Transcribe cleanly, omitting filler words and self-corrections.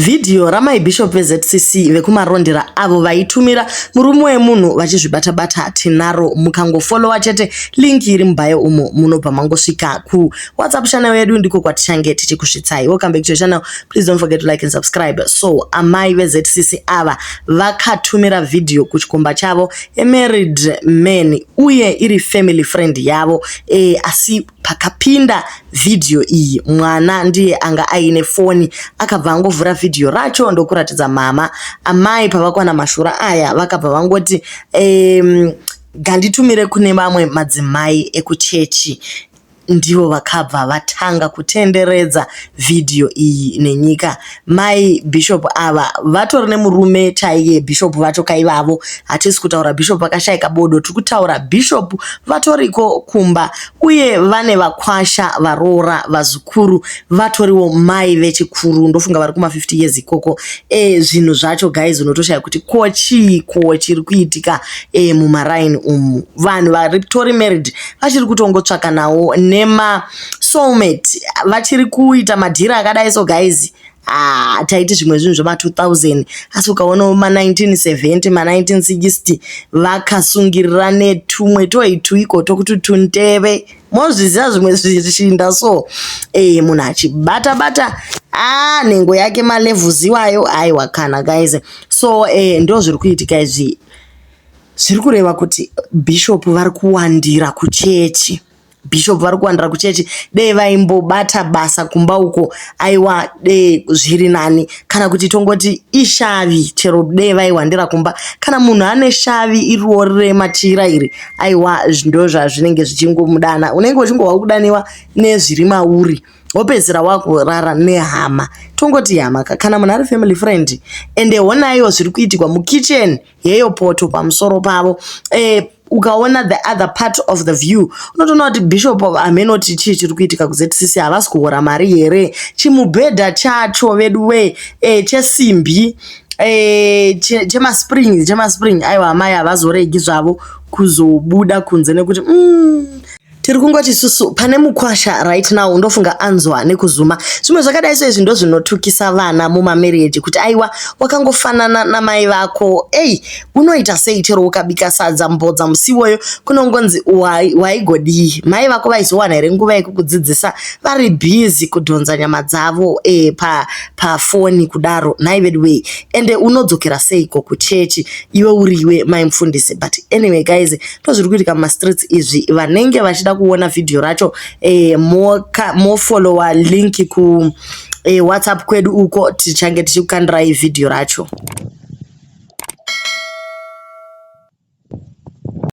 Vhidhiyo ramai Bishop veZCC vekuMarondera avo vaitumira murume wemunhu vachizvibata-bata tinaro. Mukangofollowa chete link iri mubio umo munobva mangosvika kuWhatsApp channel yedu ndiko kwatichange tichikusvitsai. Welcome back to your channel. Please don't forget to like and subscribe. So amai veZCC ava vakatumira vhidhiyo kuchikomba chavo a married man uye iri family friend yavo asi pakapinda vhidhiyo iyi mwana ndiye anga aine foni akabva angovhura vhidhiyo racho ndokuratidza mama. Amai pavakwana mashura aya vakabva vangoti nganditumire kune vamwe madzimai ekuchechi. Ndivo vakabva vatanga kutenderedza vhidhiyo iyi nenyika. Mai Bishop ava vatori nemurume chaiye Bishop vacho kaivavo. Hatisi kutaura Bishop vakashaika bodo, tiri kutaura Bishop vatoriko kumba uye vane vakwasha, varoora, vazukuru, vatoriwo mai vechikuru, ndofunga vari kuma 50 years ikoko. Zvinhu zvacho guys unotoshaya kuti ko chii ko chiri kuitika mumaraini umu. Vanhu varitori married vachiri kutongotsvaka nawo nema soulmate, vachiri kuita madhiri akadai so guys. Ah, taiti zvimwe zvinhu zvema 2000 asi ukaonawo ma 1970 ma 1960 vakasungirira netumwe toituiko tokuti tunteve mozviziva zvimwe zvishinda so munhu achibata bata nhengo yake malevels iwayo aiwa kana guys. So ndo zviri kuitika izvi, zviri kureva kuti Bishop vari kuwandira kuchechi. Bishop vari kuwandira kuchechi. Dei vaimbobata basa kumba uko aiwa dei zviri nani, kana kuti tongoti ishavi chero dei vaiwandira kumba. Kana munhu ane shavi irori remachira iri aiwa ndo zvazvinenge zvichingomudana, unenge uchingohwa kudaniwa nezviri mauri wopedzisira wakurara nehama. Tongoti hama kana munhu ari family friend. Ende honaiwo zviri kuitikwa mukitchen yeyo poto pamusoro pavo. Ukaona the other part of the view unotoona kuti Bishop hamenoti chii chiri kuitika kuZCC, havasi kuhora mari here? Chimubhedha chacho vedu chesimbi chemaspring aiwa amai havazoregi zvavo kuzobuda kunze nekuti tiri kungoti isusu pane mukwasha right now ndofunga anzwa nekuzuma. Zvimwe zvakadai so izvi ndo zvinotukisa vana mumamarriage kuti aiwa wakangofanana namai vako. Ei, unoita sei chero ukabika sadza mbodza musi iwoyo kunongonzi waigodii? Mai vako vaizowana here nguva yekukudzidzisa vari bhizi kudhonza nyama dzavo pafoni kudaro? Nhai vedu wei, ende unodzokera seiko kuchechi iwe uriwe mai mufundisi? But anyway guys, ndo zviri kuitika mumastreets izvi. Vanenge vachida kuona vhidhiyo racho mofollowa link ku WhatsApp kwedu uko tichange tichikukandirai vhidhiyo racho.